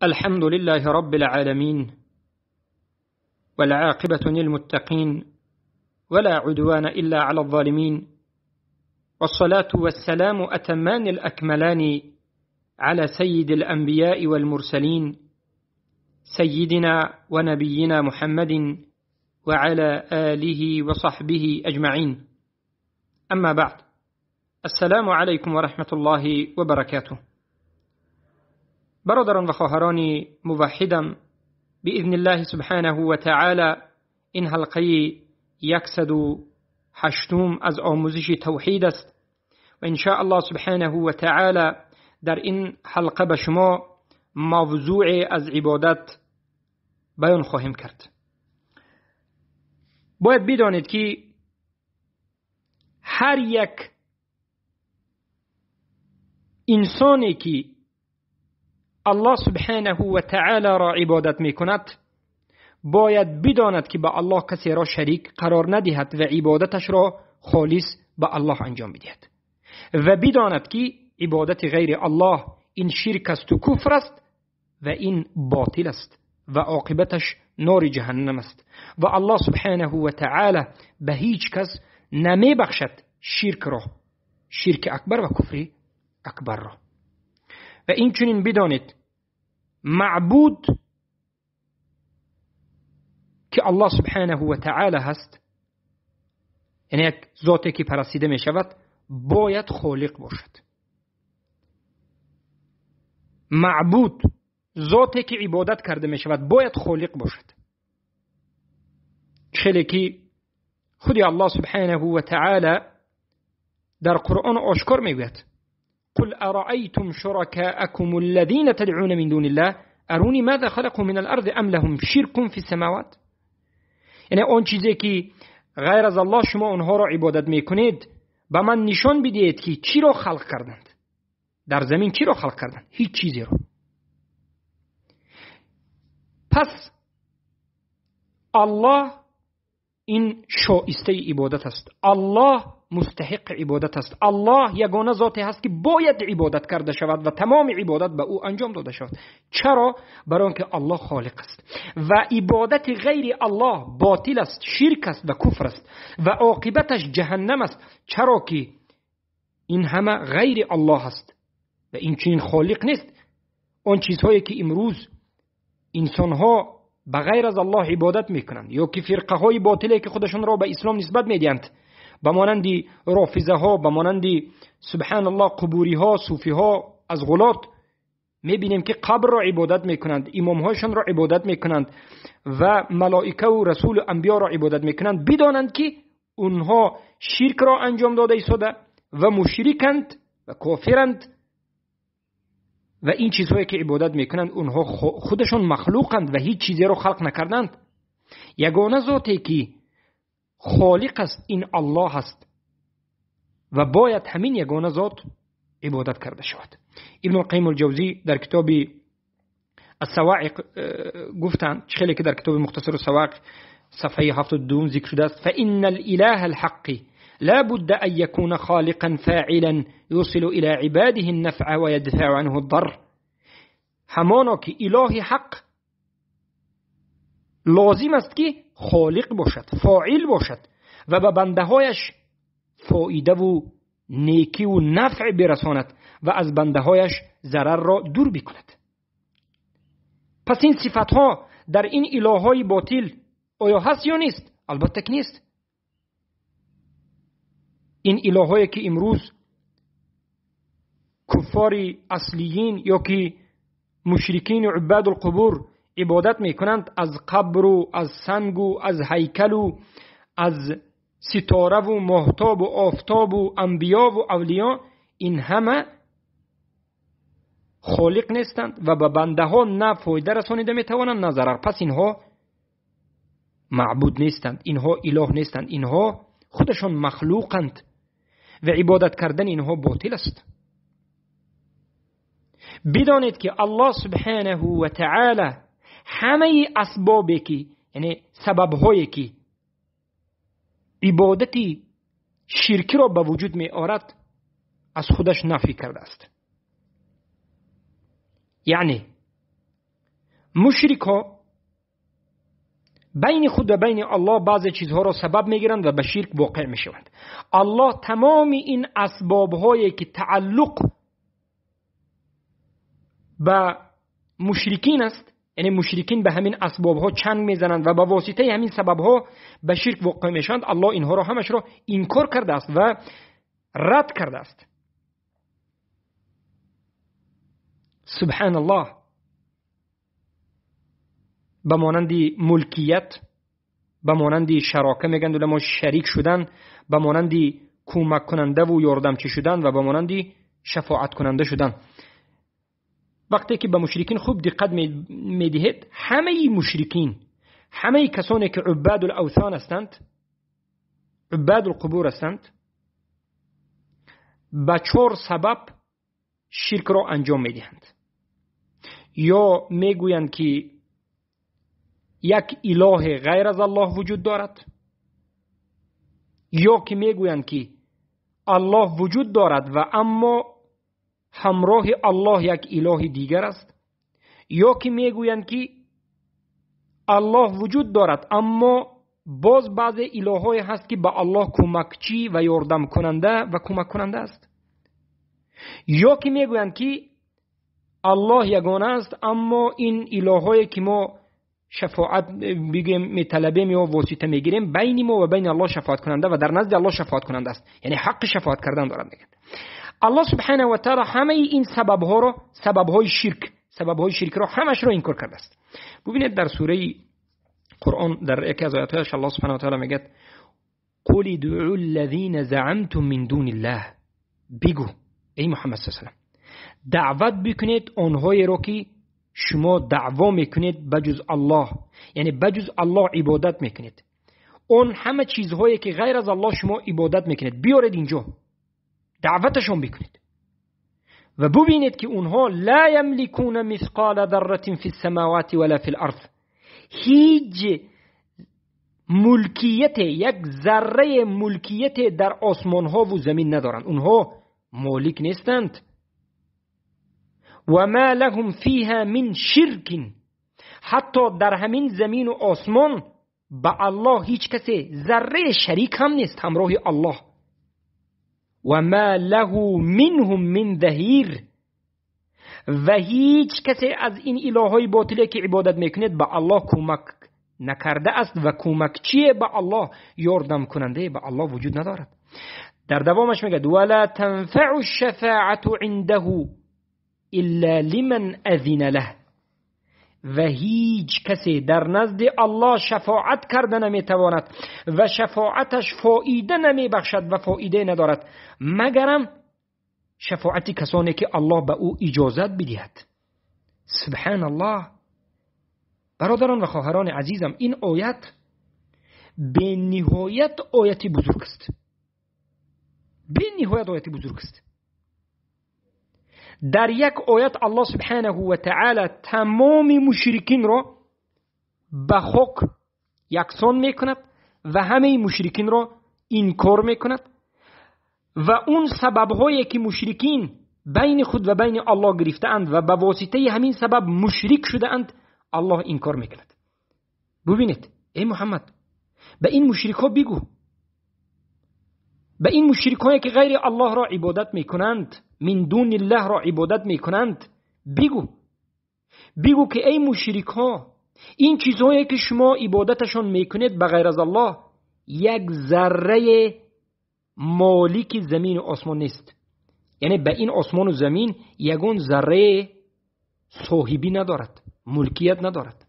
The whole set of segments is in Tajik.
الحمد لله رب العالمين، والعاقبة للمتقين، ولا عدوان إلا على الظالمين، والصلاة والسلام أتمان الأكملان على سيد الأنبياء والمرسلين، سيدنا ونبينا محمد وعلى آله وصحبه أجمعين. أما بعد، السلام علیکم و رحمت الله و برکاته. برادران و خواهران موحدم، باذن الله سبحانه و تعالی این حلقه 108 از آموزش توحید است و ان شاء الله سبحانه و تعالی در این حلقه به شما موضوع از عبادت بیان خواهیم کرد. باید بدانید که هر یک انسانی که الله سبحانه و تعالی را عبادت می کند باید بداند که به الله کسی را شریک قرار ندهد و عبادتش را خالص به الله انجام بدهد و بداند که عبادت غیر الله این شرک است و کفر است و این باطل است و عاقبتش نار جهنم است و الله سبحانه و تعالی به هیچ کس نمی بخشد شرک را، شرک اکبر و کفر اکبر را. و این چنین بدانید معبود که الله سبحانه و تعالی هست، یعنی یک ذاتی که پرستیده می شود، باید خالق باشد. معبود ذاتی که عبادت کرده می شود باید خالق باشد. خیلی که خود الله سبحانه و تعالی در قرآن آشکار می گوید: قل أرأيتم شركاءكم الذين تدعون من دون الله أروني ماذا خلقوا من الأرض أم لهم شرك في السماوات. یعنی آن چیزی که غیر از الله شما آنها را عبادت میکنید به من نشان بدهید که چی را خلق کردند، در زمین چی را خلق کردند؟ هیچ چیزی را. پس الله این شایسته عبادت است، الله مستحق عبادت است، الله یگانه ذاتی هست که باید عبادت کرده شود و تمام عبادت به او انجام داده شود. چرا؟ برای آنکه الله خالق است و عبادت غیر الله باطل است، شرک است و کفر است و عاقبتش جهنم است. چرا که این همه غیر الله است و این چنین خالق نیست. آن چیزهایی که امروز انسانها به غیر از الله عبادت میکنند یا که فرقه های باطلی که خودشان را به اسلام نسبت میدهند، به مانند رافضه ها، به مانند سبحان الله قبوری ها، صوفی ها از غلات، میبینیم که قبر را عبادت میکنند، امام هایشان را عبادت میکنند و ملائکه و رسول و انبیا را عبادت میکنند. بدانند که اونها شرک را انجام داده ایستاده و مشرکند و کافرند و این چیزهایی که عبادت میکنند اونها خودشان مخلوقند و هیچ چیزی را خلق نکردند. یگانه ذاتی که خالق است این الله است و باید همین یگانه ذات عبادت کرده شود. ابن القیم الجوزی در کتاب الصواعق گفتند، خیلی که در کتاب مختصر الصواعق صفحه 72 ذکر شده است: فإن الإله الحق لا بد أن يكون خالقا فاعلا يوصل إلى عباده النفع ويدفع عنه الضر. همانا که اله حق لازم است که خالق باشد، فاعل باشد و به بنده هایش فایده و نیکی و نفع برساند و از بنده هایش ضرر را دور بکند. پس این صفت ها در این اله های باطل آیا هست یا نیست؟ البته که نیست. این اله هایی که امروز کفار اصلیین یا که مشرکین و عباد القبور عبادت میکنند، از قبر و از سنگ و از هیکل و از ستاره و ماهتاب و آفتاب و انبیا و اولیا، این همه خالق نیستند و به بنده ها نه فایده رسانیده میتوانند نه ضرر. پس اینها معبود نیستند، اینها اله نیستند، اینها خودشان مخلوقند و عبادت کردن اینها باطل است. بدانید که الله سبحانه و تعالی همه اسبابی که، یعنی سببهایی که عبادتی شرکی را به وجود می آورد از خودش نفی کرده است. یعنی Мушрикҳо بین خود و بین الله بعضی چیزها را سبب میگیرند و به شرک واقع میشوند. الله تمام این اسباب هایی که تعلق به مشرکین است، یعنی مشرکین به همین اسباب ها چنگ میزنند و به واسطه همین سبب ها به شرک واقع میشوند، الله اینها را همش را انکار کرده است و رد کرده است. سبحان الله. به مانند ملکیت، به مانند شراکه میگن علما، شریک شدن، به مانند کمک کننده و یاردمچی شدن و به مانند شفاعت کننده شدن. وقتی که به مشرکین خوب دقت میدهید، همه مشرکین، همه کسانی که عباد الاوثان هستند، عباد القبور هستند، به 4 سبب شرک را انجام میدهند. یا میگویند که یک اله غیر از الله وجود دارد، یا که میگویند که الله وجود دارد و اما همراه الله یک اله دیگر است، یا که میگویند که الله وجود دارد اما باز بعض اله‌های هست که به الله کمکچی و یاردم کننده و کمک کننده است، یا که میگویند که الله یگانه است اما این اله‌هایی که ما شفاعت بگیم میطلبیم یا واسطه میگیریم بین ما و بین الله شفاعت کننده و در نزد الله شفاعت کننده است، یعنی حق شفاعت کردن دارد. میگن الله سبحانه و تعالی همه این سبب ها را، سبب های شرک، سبب های شرک را همش را انکار کرده است. ببینید در سوره قرآن در یکی از آیاتش الله سبحانه و تعالی میگه قل ادعوا الذین زعمتم من دون الله، بگو ای محمد صلی الله علیه و سلم دعوت بکنید آنهایی را که شما دعوا میکنید بجز الله، یعنی بجز الله عبادت میکنید، اون همه چیزهایی که غیر از الله شما عبادت میکنید بیارید اینجا دعوتشون بکنید و ببینید که اونها لا یملکون مثقال ذره فی السماوات ولا فی الارض، هیچ ملکیت، یک ذره ملکیت در آسمان ها و زمین ندارند، اونها مالک نیستند. و ما لهم فیها من شرک، حتی در همین زمین و آسمان به الله هیچ کسی ذره شریک هم نیست همراه الله. و ما له منهم من ظهیر، و هیچ کسی از این الههای باطله که عبادت میکنید به الله کمک نکرده است و کمکچیه به الله، یاردم کننده به الله وجود ندارد. در دوامش میگه ولا تنفع الشفاعة عنده الا لمن اذن له، و هیچ کسی در نزد الله شفاعت کرده نمیتواند و شفاعتش فایده نمیبخشد و فایده ندارد مگرم شفاعت کسانی که الله به او اجازت بدهد. سبحان الله. برادران و خواهران عزیزم، این آیت به نهایت آیت بزرگ است، به نهایت آیت بزرگ است. در یک آیت الله سبحانه و تعالی تمام مشرکین را به خاک یکسان میکند و همه مشرکین را انکار میکند و اون سببهایی که مشرکین بین خود و بین الله گرفته‌اند و به واسطه همین سبب مشرک شده اند الله انکار میکند. ببینید ای محمد، به این مشرک ها بگو، به این مشرک هایی که غیر الله را عبادت میکنند، من دون الله را عبادت میکنند، بگو که ای مشرک ها، این چیزهایی که شما عبادتشان میکنید به غیر از الله یک ذره مالک زمین و آسمان نیست، یعنی به این آسمان و زمین یگون ذره صاحبی ندارد، ملکیت ندارد.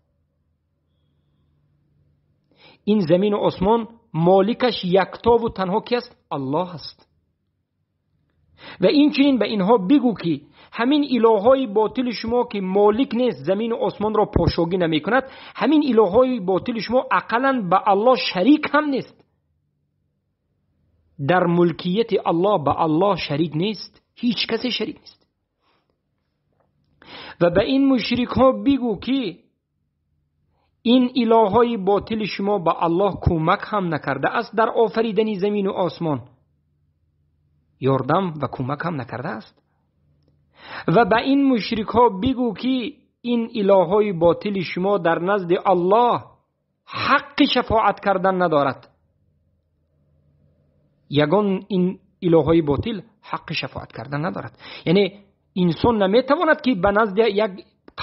این زمین و آسمان مالکش یکتا و تنها کی است؟ الله است. و این چنین به اینها بگو که همین الههای باطل شما که مالک نیست، زمین و آسمان را پاشاگی نمی کند، همین الههای باطل شما اقلا به الله شریک هم نیست، در ملکیت الله به الله شریک نیست، هیچ کسی شریک نیست. و به این مشرک ها بگو که این الههای باطل شما به الله کمک هم نکرده است در آفریدن زمین و آسمان، یاردم و کمک هم نکرده است. و به این مشرک ها بگو که ин илоҳҳои ботили шумо дар назди Аллоҳ ҳаққи шафоат кардан надорад. Ягон ин илоҳҳои ботил ҳаққи шафоат кардан надорад. Яъне инсон наметавонад ки ба назди як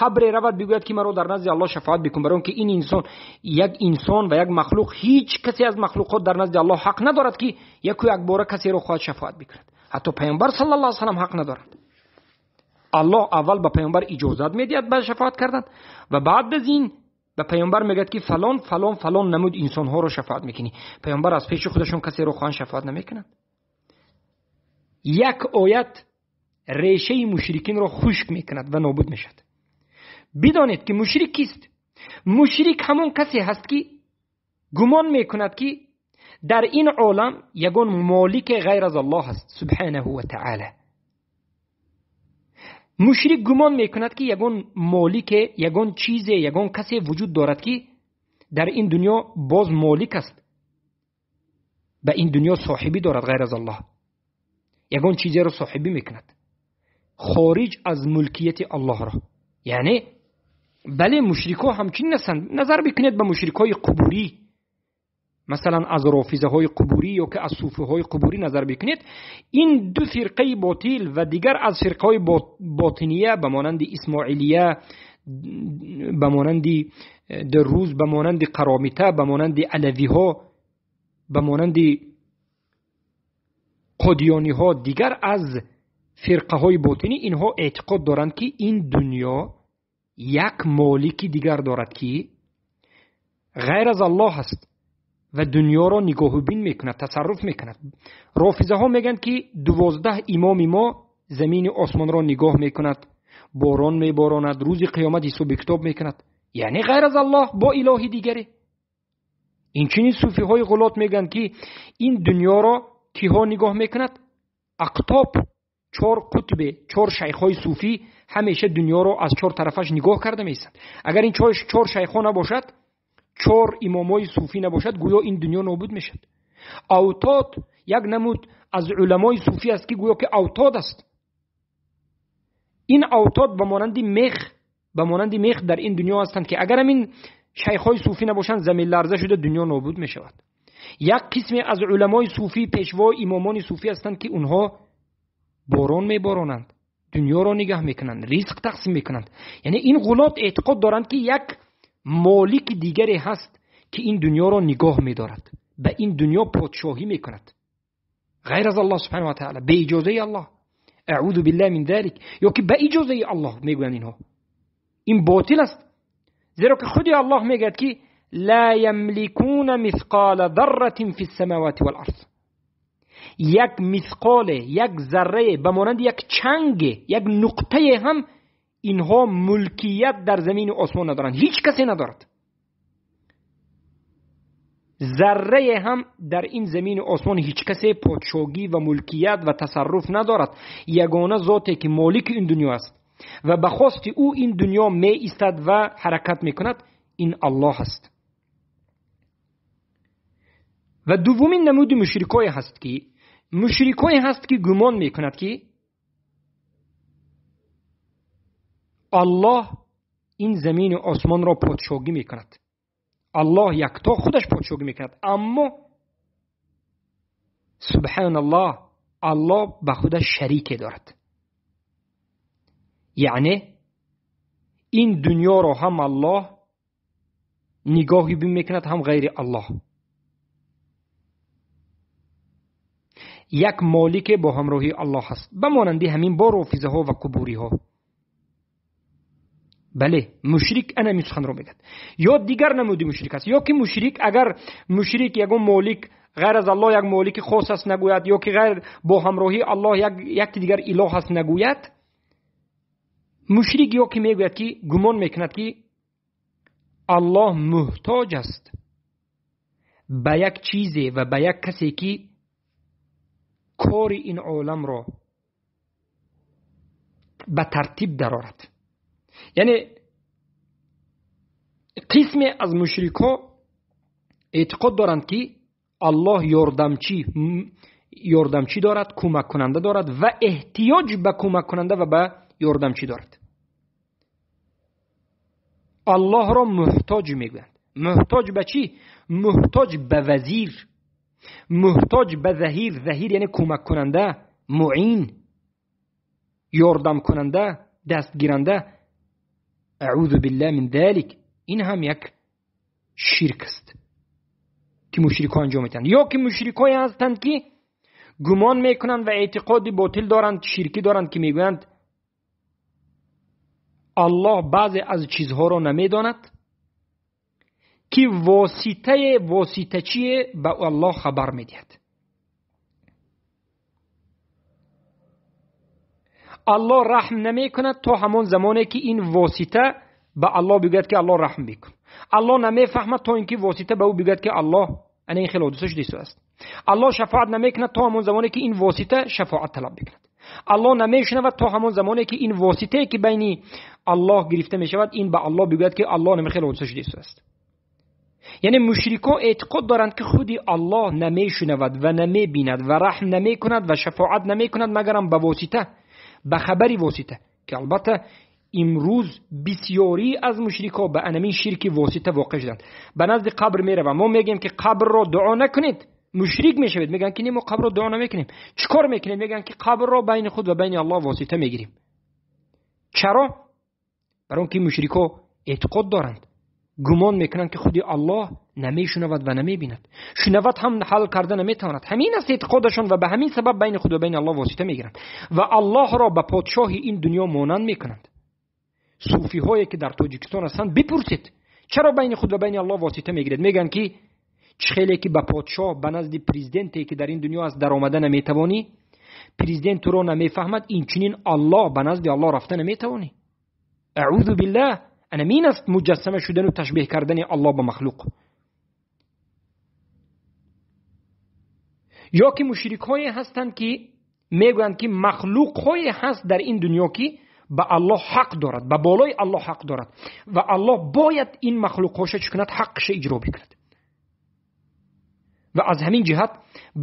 қабре равад, бигӯяд ки маро дар назди Аллоҳ шафоат бикун, барои он ки ин инсон як инсон ва як махлуқ, ҳеҷ касе аз махлуқот дар назди Аллоҳ ҳақ надорад ки яку якбора касеро хоҳад шафоат бикунад. Ҳатто паёмбар саллаллоҳу алайҳи васаллам ҳақ надорад. Аллоҳ аввал ба паёмбар иҷозат медиҳад ба шафоат кардан ва баъд аз ин ба паёмбар мегӯяд ки фалон фалон фалон намуд инсонҳоро шафоат мекунӣ. Паёмбар аз пеши худашон касеро хоҳанд шафоат намекунанд. Як оят решаи мушрикинро хушк мекунад ва нобуд мешавад. Бидонед ки мушрик кист? Мушрик ҳамон касе ҳаст ки гумон мекунад ки дар ин олам ягон молике ғайр аз Аллоҳ аст субҳанаҳу ва таъала. Мушрик гумон мекунад ки ягон молике, ягон чизе, ягон касе вуҷуд дорад ки дар ин дунё боз молик аст, ба ин дунё соҳибӣ дорад ғайр аз Аллоҳ, ягон чизеро соҳибӣ мекунад хориҷ аз мулкияти Аллоҳро. Яъне бале, мушрикҳо ҳамчунин ҳастанд. Назар бикунед ба мушрикҳои қубурӣ, масалан аз рофизаҳои қубурӣ ё ки аз суфиҳои қубурӣ назар бикунед. Ин ду фирқаи ботил ва дигар аз фирқаҳои ботиния ба монанди исмоилия, ба монанди даррӯз, ба монанди қаромита, ба монанди алавиҳо, ба монанди қодиёниҳо, дигар аз фирқаҳои ботинӣ, инҳо эътиқод доранд ки ин дунё як молики дигар дорад ки ғайр аз Аллоҳ аст ва дунёро нигоҳубин мекунад, тасарруф мекунад. Рофизаҳо мегӯянд ки 12 имоми мо замини осмонро нигоҳ мекунад, борон меборонад, рӯзи қиёмат ҳисоби китоб мекунад. Яъне ғайр аз Аллоҳ бо илоҳи дигаре. Инчунин суфиҳои ғулот мегӯянд ки ин дунёро киҳо нигоҳ мекунад? Ақтоб, чор қутбе, чор шайхҳои суфӣ ҳамеша дунёро аз чор тарафаш нигоҳ карда меистанд. Агар ин чор шайхҳо набошад, чор имомои суфӣ набошад, гӯё ин дунё нобуд мешавад. Автод як намуд аз уламои суфӣ аст ки гӯё ки автод аст. Ин автод ба монанди мех, ба монанди мех дар ин дунё ҳастанд ки агар ҳамин шайхҳои суфӣ набошанд, замин ларза шуда дунё нобуд мешавад. Як қисме аз уламои суфӣ, пешво, имомони суфӣ ҳастанд ки онҳо борон меборонанд, дунёро нигаҳ мекунанд, ризқ тақсим мекунанд. Яъне ин ғулот эътиқод доранд ки як молики дигаре ҳаст ки ин дунёро нигоҳ медорад, ба ин дунё подшоҳӣ мекунад ғайр аз Аллоҳ субҳанаҳу ва таъала, бе иҷозаи Аллоҳ. Аъузу биллаҳи мин залик. Ё ки ба иҷозаи Аллоҳ мегӯянд инҳо. Ин ботил аст, зеро ки худи Аллоҳ мегӯяд ки ла ямликуна мисқола дарратин фи ссамавати вал арз. Як мисқоле, як заррае, ба монанди як чанге, як нуқтае ҳам инҳо мулкият дар замини осмон надоранд, ҳеҷ касе надорад. Заррае ҳам дар ин замини осмон ҳеҷ касе подшоҳӣ ва мулкият ва тасарруф надорад. Ягона зоте ки молики ин дунё аст ва ба хости ӯ ин дунё меистад ва ҳаракат мекунад, ин Аллоҳ аст. Ва дуввумин намуди мушрикое ҳаст ки мушрикое ҳаст ки гумон мекунад ки Аллоҳ ин замини осмонро подшоҳӣ мекунад, Аллоҳ якто худаш подшоҳӣ мекунад, аммо субҳаналлоҳ, Аллоҳ ба худаш шарике дорад. Яъне ин дунёро ҳам Аллоҳ нигоҳи мекунад, ҳам ғайри Аллоҳ. Як молике бо ҳамроҳии Аллоҳ ҳаст, ба монанди ҳамин бо рофизаҳо ва қубуриҳо. Бале, мушрик ана ҳамин суханро мегӯяд. Ё дигар намуди мушрик аст, ё ки мушрик агар мушрик ягон молик ғайр аз Аллоҳ як молики хос аст нагӯяд, ё ки ғайр бо ҳамроҳии Аллоҳ яке дигар илоҳ аст нагӯяд, мушрик ё ки мегӯяд ки гумон мекунад ки Аллоҳ муҳтоҷ аст ба як чизе ва ба як касе ки кори ин оламро ба тартиб дарорад. Яъне қисме аз мушрикҳо эътиқод доранд ки Аллоҳ ёрдамчӣ дорад, кӯмаккунанда дорад ва эҳтиёҷ ба кӯмаккунанда ва ба ёрдамчӣ дорад. Аллоҳро муҳтоҷ мегӯянд. Муҳтоҷ ба чӣ? Муҳтоҷ ба вазир, муҳтоҷ ба заҳир. Заҳир яъне кӯмаккунанда, муин, ёрдамкунанда, дастгиранда. Аъузу биллаҳ мин залик. Ин ҳам як ширк аст ки мушрикҳо анҷом медиҳанд. Ё ки мушрикҳое ҳастанд ки гумон мекунанд ва эътиқоди ботил доранд, ширкӣ доранд, ки мегӯянд Аллоҳ баъзе аз чизҳоро намедонад ки воситачие ба Аллоҳ хабар медиҳад. Аллоҳ раҳм намекунад то ҳамон замоне ки ин восита ба Аллоҳ бигӯяд ки Аллоҳ раҳм бикун. Аллоҳ намефаҳмад то инки восита ба ӯ бигӯяд ки Аллоҳ ана ин хеле ҳодиса шудааст. Аллоҳ шафоат намекунад то ҳамон замоне ки ин восита шафоат талаб бикунад. Аллоҳ намешунавад то ҳамон замоне ки ин воситае ки байни Аллоҳ гирифта мешавад ин ба Аллоҳ бигӯяд ки Аллоҳ нами хеле ҳодиса шудааст. Яъне мушрикҳо эътиқод доранд ки худи Аллоҳ намешунавад ва намебинад ва раҳм намекунад ва шафоат намекунад магарам ба восита, ба хабари восита, ки албатта имрӯз бисёрӣ аз мушрикҳо ба анамин ширки восита воқеъ шуданд. Ба назди қабр мераванд. Мо мегӯем ки қабрро дуо накунед, мушрик мешавед. Мегӯянд ки не, мо қабрро дуо намекунем. Чӣ кор мекунем? Мегӯянд ки қабрро байни худ ва байни Аллоҳ восита мегирем. Чаро? Барои он ки мушрикҳо эътиқод доранд, гумон мекунанд ки худи Аллоҳ намешунавад ва намебинад, шунавад ҳам ҳал карда наметавонад. Ҳамин аст эътиқодашон ва ба ҳамин сабаб байни худ ва байни Аллоҳ восита мегиранд ва Аллоҳро ба подшоҳи ин дунё монанд мекунанд. Суфиҳое ки дар Тоҷикистон ҳастанд бипурсед чаро байни худ ва байни Аллоҳ восита мегиред. Мегӯянд ки чӣ хеле ки ба подшоҳ, ба назди президенте ки дар ин дунё аст даромада наметавонӣ, президент туро намефаҳмад, инчунин Аллоҳ ба назди Аллоҳ рафта наметавонӣ. Аъузу биллаҳ. Ана мин аст муҷассама шудану ташбеҳ кардани Аллоҳ ба махлуқ. Ё ки мушрикҳое ҳастанд ки мегӯянд ки махлуқҳое ҳаст дар ин дунё ки ба Аллоҳ ҳақ дорад, ба болои Аллоҳ ҳақ дорад ва Аллоҳ бояд ин махлуқҳоша чӣ кунад? Ҳаққша иҷро бикунад. Ва аз ҳамин ҷиҳат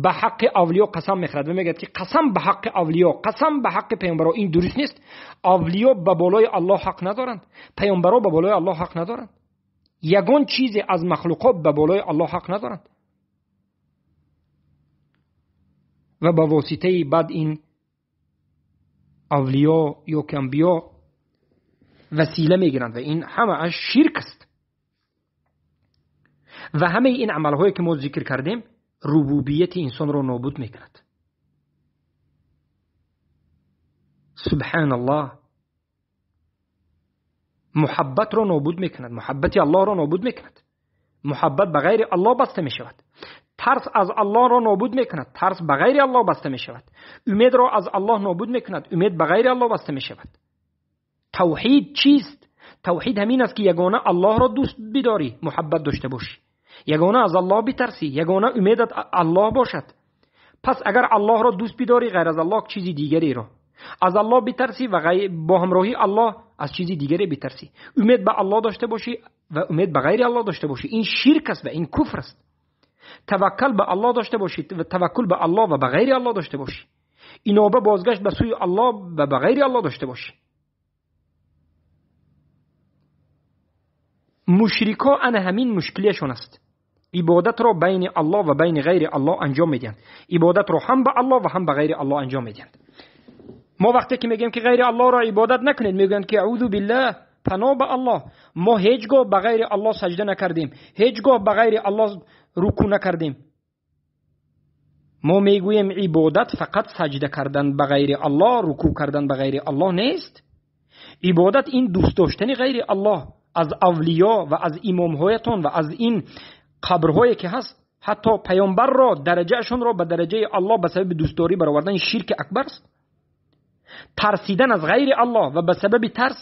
ба ҳаққи авлиё қасам мехӯрад ва мегӯяд ки қасам ба ҳаққи авлиё, қасам ба ҳаққи паёмбаро. Ин дуруст нест. Авлиё ба болои Аллоҳ ҳақ надоранд, паёмбаро ба болои Аллоҳ ҳақ надоранд, ягон чизе аз махлуқот ба болои Аллоҳ ҳақ надоранд. Ва ба воситаи баъд ин авлиё ё ки анбиё васила мегиранд ва ин ҳамааш ширк аст. Ва ҳамаи ин амалҳое ки мо зикр кардем рубубияти инсонро нобуд мекунад. Субҳаналлоҳ. Муҳаббатро нобуд мекунад, муҳаббати Аллоҳро нобуд мекунад. Муҳаббат ба ғайри Аллоҳ баста мешавад. Тарс аз Аллоҳро нобуд мекунад, тарс ба ғайри Аллоҳ баста мешавад. Умедро аз Аллоҳ нобуд мекунад, умед ба ғайри Аллоҳ баста мешавад. Тавҳид чист? Тавҳид ҳамин аст ки ягона Аллоҳро дӯст бидорӣ, муҳаббат дошта бошӣ, ягона аз Аллоҳ битарсӣ, ягона умедат Аллоҳ бошад. Пас агар Аллоҳро дӯст бидорӣ, ғайр аз Аллоҳ чизи дигареро аз Аллоҳ битарсӣ ва бо ҳамроҳии Аллоҳ аз чизи дигаре битарсӣ, умед ба Аллоҳ дошта бошӣ ва умед ба ғайри Аллоҳ дошта бошӣ, ин ширк аст ва ин куфр аст. Таваккул ба Аллоҳ дошта бошӣ ва таваккул ба Аллоҳ ва ба ғайри Аллоҳ дошта бошӣ, иноба бозгашт ба сӯи Аллоҳ ва ба ғайри Аллоҳ дошта бошӣ. Мушрикҳо ана ҳамин мушкилияшон аст. Ибодатро байни Аллоҳ ва байни ғайри Аллоҳ анҷом медиҳанд. Ибодатро ҳам ба Аллоҳ ва ҳам ба ғайри Аллоҳ анҷом медиҳанд. Мо вақте ки мегӯем ки ғайри Аллоҳро ибодат накунед, мегӯянд ки аъузу биллаҳ, паноҳ ба Аллоҳ. Мо ҳеҷ гоҳ ба ғайри Аллоҳ саҷда накардем, ҳеҷ гоҳ ба ғайри Аллоҳ рукӯъ накардем. Мо мегӯем ибодат фақат саҷда кардан ба ғайри Аллоҳ, рукӯъ кардан ба ғайри Аллоҳ нест. Ибодат ин дӯст доштани ғайри Аллоҳ аз авлиё ва аз имомҳоятон ва аз ин қабрҳое ки ҳаст, ҳатто паёмбарро дараҷаашонро ба дараҷаи Аллоҳ ба сабаби дӯстдорӣ баровардан ширки акбар аст. Тарсидан аз ғайри Аллоҳ ва ба сабаби тарс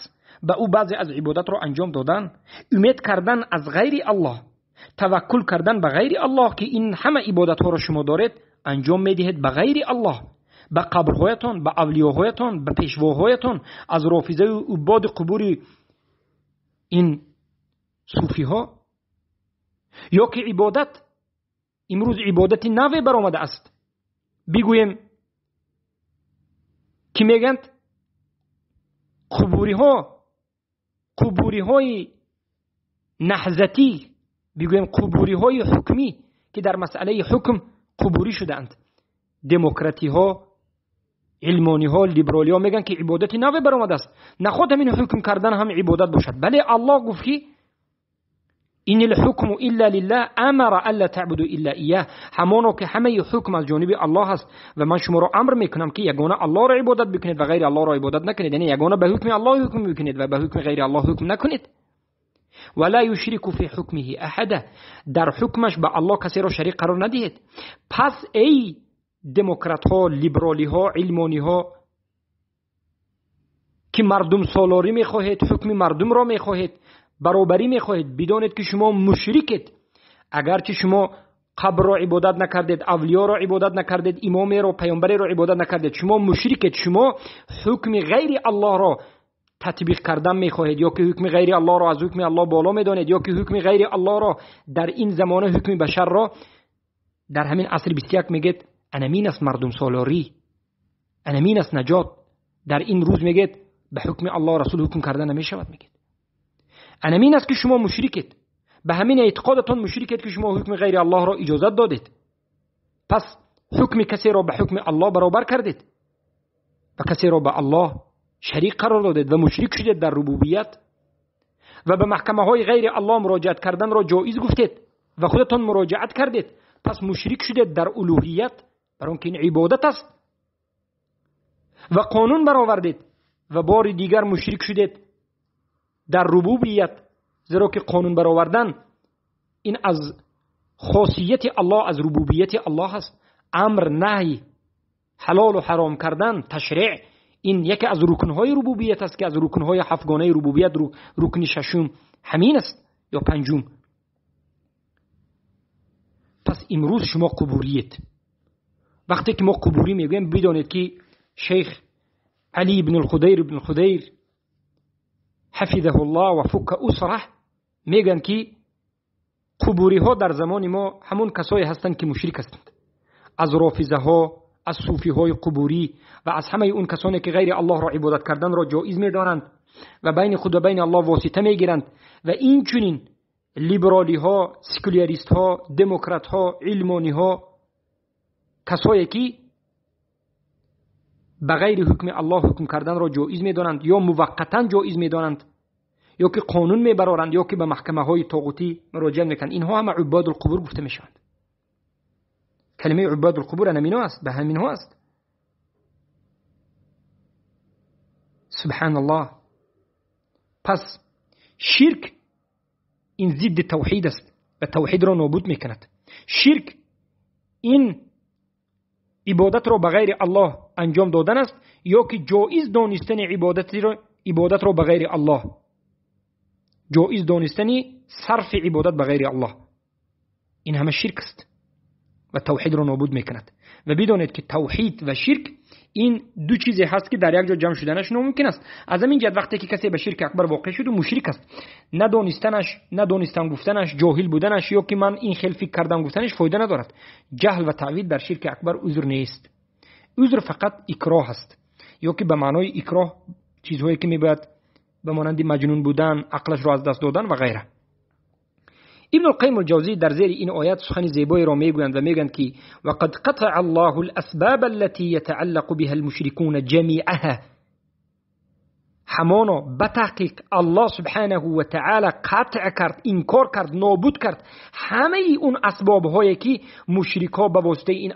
ба ӯ баъзе аз ибодатро анҷом додан, умед кардан аз ғайри Аллоҳ, таваккул кардан ба ғайри Аллоҳ ки ин ҳама ибодатҳоро шумо доред анҷом медиҳед ба ғайри Аллоҳ, ба қабрҳоятон, ба авлиёҳоятон, ба пешвоҳоятон, аз рофизаю убоди қубури ин суфиҳо. Ё ки ибодат имрӯз ибодати наве баромада аст. Бигӯем ки мегӯянд қубуриҳои наҳзатӣ бигӯем қубуриҳои ҳукмӣ ки дар масъалаи ҳукм қубурӣ шудаанд. Демократиҳо, илмониҳо, либералиҳо мегӯянд ки ибодати наве баромадааст, наход ҳамин ҳукм кардан ҳам ибодат бошад. Бале, Аллоҳ гуфт ки ин алҳукму илла лиллаҳ амара алла таъбуду илла иёҳ, ҳамоно ки ҳамаи ҳукм аз ҷониби Аллоҳ аст ва ман шуморо амр мекунам ки ягона Аллоҳро ибодат бикунед ва ғайри Аллоҳро ибодат накунед, яъне ягона ба ҳукми Аллоҳ ҳукм бикунед ва ба ҳукми ғайри Аллоҳ ҳукм накунед. ولا يشرك في حكمه أحدا، در حکمش به الله کسی را شریک قرار ندهید. پس ای دموکرات ها، لیبرالی ها، علمانی ها که مردم سالاری میخواهید، حکم مردم را میخواهید، برابری میخواهید، بدانید که شما مشرکید. اگرچه شما قبر را عبادت نکردید، اولیا را عبادت نکردید، امام را، پیامبر را عبادت نکردید، شما مشرکید. شما حکم غیر الله را تطبیق کردن میخواهید، یا که حکم غیر الله را از حکم الله بالا میدانید، یا که حکم غیر الله را در این زمانه حکم بشر را در همین عصر 21 میگید انمین است مردم سالاری، انمین است نجات. در این روز میگید به حکم الله رسول حکم کردن نمیشود، میگید انمین است که شما مشرکید، به همین اعتقادتان مشرکید که شما حکم غیر الله را اجازت دادید. پس حکم کسی را به حکم الله برابر کردید و کسی را به الله شریک قرار دادید و مشرک شدید در ربوبیت و به محکمه های غیر الله مراجعت کردن را جایز گفتید و خودتان مراجعت کردید. پس مشرک شدید در الوهیت، برای اینکه این عبادت است، و قانون برآوردید و بار دیگر مشرک شدید در ربوبیت، زیرا که قانون برآوردن این از خاصیت الله، از ربوبیت الله است. امر، نهی، حلال و حرام کردن، تشریع، این یکی از رکنهای ربوبیت است که از رکنهای هفتگانه ربوبیت رکن ششم همین است یا پنجم. پس امروز شما قبوریت. وقتی که ما قبوری میگوییم بدانید که شیخ علی بن الخدیر بن الخدیر حفظه الله و فک اسره میگن که قبوری ها در زمان ما همون کسایی هستند که مشرک هستند، از رافضه ها، از صوفی های قبوری و از همه اون کسانی که غیر الله را عبادت کردن را جایز میدارند و بین خود و بین الله واسطه میگیرند، و این چنین لیبرالی ها، سکولاریست ها، دموکرات ها، علمانی ها، کسایی که به غیر حکم الله حکم کردن را جایز میدانند یا موقتا جایز میدانند، یا که قانون میبرارند، یا که به محکمه های طاغوتی مراجعه میکنند، اینها همه عباد القبور گفته میشوند. کلمه عباد القبور همینا است، به همینها است. سبحان الله. پس شرک این ضد توحید است و توحید را نابود میکند. شرک این عبادت را به غیر الله انجام دادن است، یا که جایز دانستن عبادت را به غیر الله، جایز دانستن صرف عبادت به غیر الله، این همه شرک است و توحید را نابود میکند. و بدانید که توحید و شرک این دو چیزی هست که در یک جا جمع شدنش ناممکن است. از همین جهت وقتی که کسی به شرک اکبر واقع شد و مشرک است، ندانستنش، ندانستن گفتنش، جاهل بودنش، یا که من این خیلی فکر کردم گفتنش فایده ندارد. جهل و تعویل در شرک اکبر عذر نیست. عذر فقط اکراه است، یا که به معنای اکراه چیزهایی که میباید به مانند مجنون بودن، عقلش را از دست دادن و غیره. ابن القیم الجوزی در زیر این آیات سخن زیبایی را میگویند و میگویند که وقد قطع الله الاسباب التي يتعلق بها المشركون جميعها، همانا به تحقیق الله سبحانه و تعالی قطع کرد، انکار کرد، نابود کرد همه اون اسباب هایی که مشرک ها به واسطه این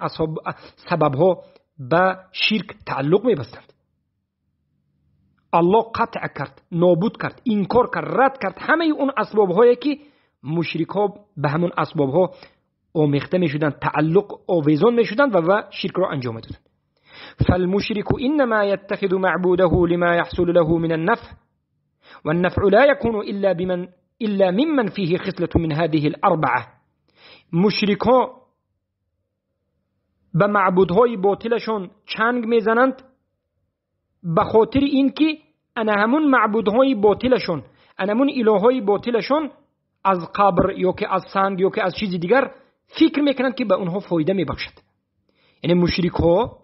سبب ها به شرک تعلق میبستند. الله قطع کرد، نابود کرد، انکار کرد، رد کرد همه اون اسباب هایی که مشرک ها به همون اسباب ها آمیخته می شدند، تعلق آویزان می شدند و شرک را انجام می دادند. فالمشرك انما يتخذ معبوده لما يحصل له من النفع، والنفع لا يكون الا ممن فيه خصلة من هذه الاربعه. مشرک ها به معبودهای باطلشون چنگ میزنند به خاطر اینکه انا همون معبودهای باطلشون، انا همون الههای باطلشون از قبر یا که از سنگ یا که از چیز دیگر فکر میکنند که به اونها فایده میبخشد. یعنی مشرک ها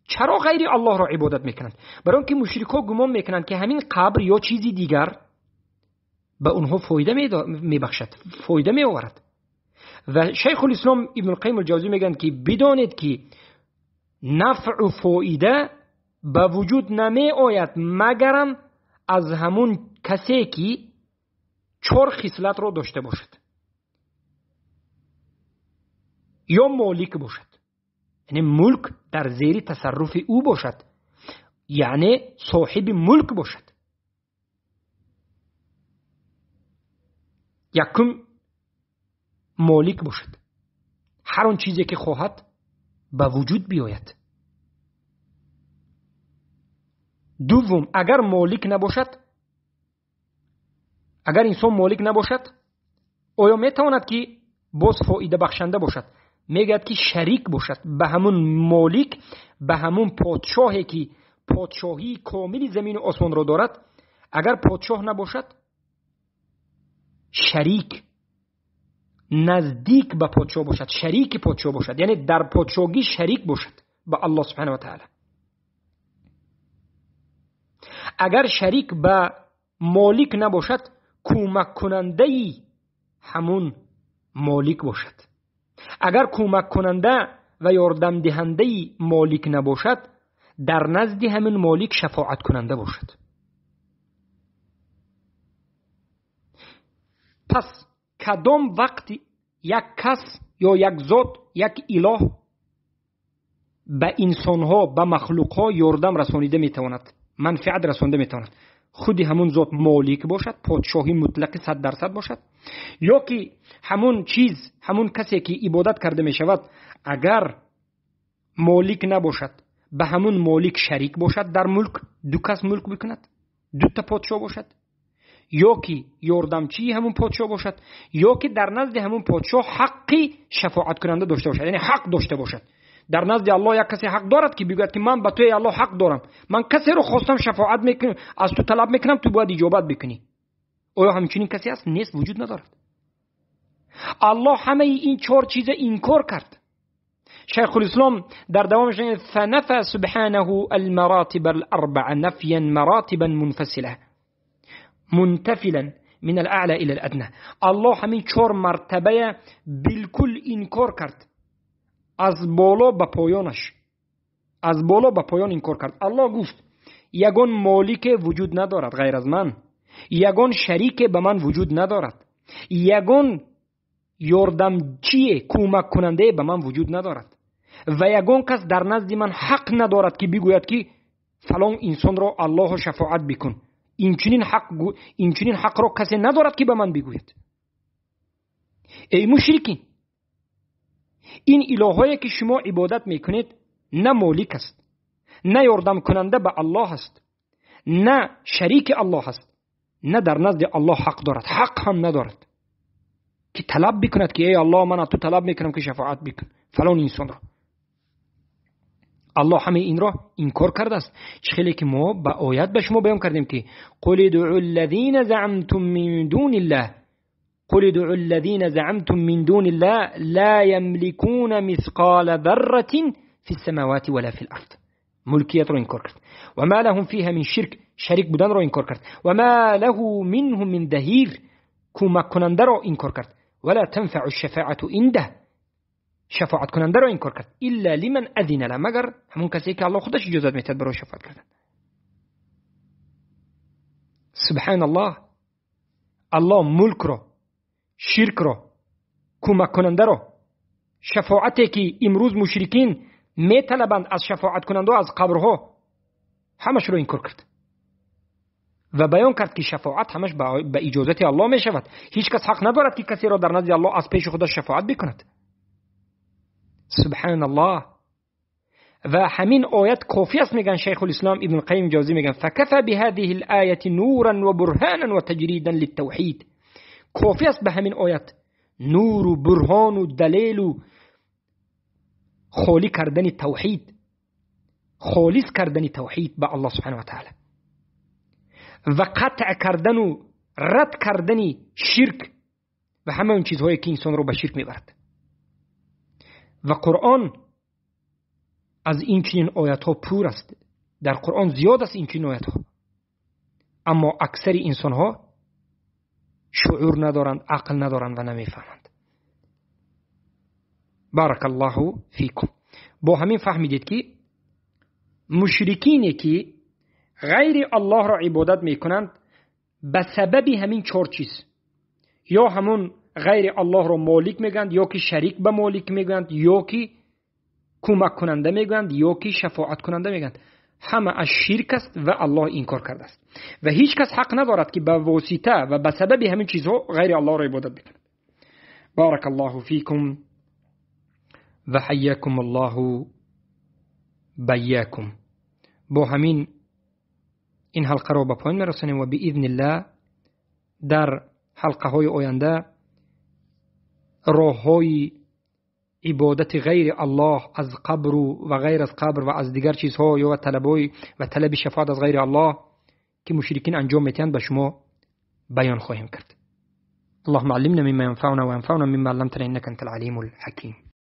چرا غیر الله را عبادت میکنند؟ برای اینکه مشرک ها گمان میکنند که همین قبر یا چیزی دیگر ба онҳо фоида мебахшад, фоида меоварад. Ва Шайхулислом Ибн Қайим ал-Ҷавзӣ мегӯянд, ки бидонед, ки нафъу фоида ба вуҷуд намеояд, магарам аз ҳамун касе, ки чор хислатро дошта бошад. Ё молик бошад, яъне мулк дар зери тасарруфи ӯ бошад, яъне соҳиби мулк бошад. Якум молик бошад, ҳар он чизе ки хоҳад ба вуҷуд биёяд. Дуввум, агар молик набошад, агар инсон молик набошад, оё метавонад ки боз фоида бахшанда бошад? Мегӯяд, ки шарик бошад ба ҳамун молик, ба ҳамун подшоҳе ки подшоҳии комили замину осмонро дорад. Агар подшоҳ набошад, шарик наздик ба подшоҳ бошад, шарики подшоҳ бошад, яъне дар подшоҳӣ шарик бошад ба Аллоҳ субҳанаҳу ва таъала. Агар шарик ба молик набошад, кӯмаккунандаи ҳамун молик бошад. Агар кӯмаккунанда ва ёрдамдиҳандаи молик набошад, дар назди ҳамин молик шафоаткунанда бошад. Пас кадом вақт як кас ё як зот, як илоҳ ба инсонҳо, ба махлуқҳо ёрдам расонида метавонад, манфиат расонида метавонад? Худи ҳамун зот молик бошад, подшоҳи мутлақи 100% бошад, ё ки ҳамун чиз, ҳамун касе ки ибодат карда мешавад, агар молик набошад, ба ҳамун молик шарик бошад дар мулк, ду кас мулк бикунад, дута подшоҳ бошад, ё ки ёрдамчии ҳамун подшоҳ бошад, ё ки дар назди ҳамун подшоҳ ҳаққи шафоаткунанда дошта бошад, яъне ҳақ дошта бошад. Дар назди Аллоҳ як касе ҳақ дорад ки бигӯяд, ки ман ба ту эй Аллоҳ ҳақ дорам, ман касеро хостам шафоат мекунам, аз ту талаб мекунам, ту бояд иҷобат бикунӣ. Оё ҳамчунин касе аст? Нест, вуҷуд надорад. Аллоҳ ҳамаи ин чор чиза инкор кард. Шайхулислом дар давомаш мегӯяд: фанафа субҳанаҳу алмаротиб аларбаа нафян маротибан мунфасила мунтафилан мин алаъла ила аладна. Аллоҳ ҳамин чор мартабая билкул инкор кард, аз боло ба поёнаш, аз боло ба поён инкор кард. Аллоҳ гуфт: ягон молике вуҷуд надорад ғайр аз ман, ягон шарике ба ман вуҷуд надорад, ягон ёрдамчие, кӯмаккунандае ба ман вуҷуд надорад ва ягон кас дар назди ман ҳақ надорад ки бигӯяд, ки фалон инсонро Аллоҳо шафоат бикун. Инчунин ҳақро касе надорад ки ба ман бигӯяд. Эй мушрикин, ин илоҳое ки шумо ибодат мекунед на молик аст, на ёрдамкунанда ба Аллоҳ аст, на шарики Аллоҳ аст, на дар назди Аллоҳ ҳақ дорад, ҳақ ҳам надорад ки талаб бикунад, ки эй Аллоҳ, ман аз ту талаб мекунам ки шафоат бикун фалон инсонро. Аллоҳ ҳамаи инро инкор кардааст. Чӣ хеле ки мо ба оят ба шумо баён кардем, ки қул идъу аллазина заъамтум мин дуниллаҳ, قل ادعوا الذين زعمتم من دون الله لا يملكون مثقال ذرة في السماوات ولا في الأرض. ملكية رو انكار کرد. وما لهم فيها من شرك، شریک بودن رو انکار کرد. وما له منهم من ظهير، کمک کننده رو انکار کرد. ولا تنفع الشفاعة عنده، شفاعت کننده رو انکار کرد. الا لمن اذن له، مگر همون کسی که الله خودش اجازه میده برای شفاعت کردن. سبحان الله، الله ملک رو، شرک رو، کمک کننده رو، شفاعتی که امروز مشرکین میطلبند از شفاعت کننده از قبرها، همش رو انکار کرد و بیان کرد که شفاعت همش به اجازت الله می شود. هیچ کس حق ندارد که کسی را در نزد الله از پیش خودش شفاعت بکند. سبحان الله. و همین آیت کافی است، میگن شیخ الاسلام ابن القیم جوزی، میگن فکفى بهذه الآیه نورا وبرهانا وتجریدا للتوحید. کافی است به همین آیت نور و برهان و دلیل و خالی کردن توحید، خالص کردن توحید به الله سبحانه و تعالی و قطع کردن و رد کردن شرک و همه اون چیزهایی که انسان رو به شرک میبرد. و قرآن از این چنین آیت ها پر است. در قرآن زیاد است این چنین آیت ها، اما اکثر انسان ها Шуъур надоранд, ақл надоранд ва намефаҳманд. Барак Аллоҳу фикум. Бо ҳамин фаҳмидед, ки мушрикине ки ғайри Аллоҳро ибодат мекунанд, ба сабаби ҳамин чор чиз, ё ҳамун ғайри Аллоҳро молик мегӯянд, ё ки шарик ба молик мегӯянд, ё ки кӯмаккунанда мегӯянд, ё ки шафоаткунанда мегӯянд, ҳама аз ширк аст ва Аллоҳ инкор кардааст ва ҳеҷ кас ҳақ надорад, ки ба восита ва ба сабаби ҳамин чизҳо ғайри Аллоҳро ибодат бикунад. Барак Аллоҳу фикум ва ҳайякум Аллоҳу байякум. Бо ҳамин ин ҳалқаро ба поён мерасонем ва биизниллаҳ дар ҳалқаҳои оянда роҳҳои ибодати ғайри Аллоҳ аз қабру ва ғайр аз қабр ва аз дигар чизҳо ё талабои ва талаби шафоат аз ғайри Аллоҳ, ки мушрикин анҷом метиҳанд, ба шумо баён хоҳем кард. اللهم علمنا مما ينفعنا وانفعنا مما علمتنا إنك أنت العليم الحكيم.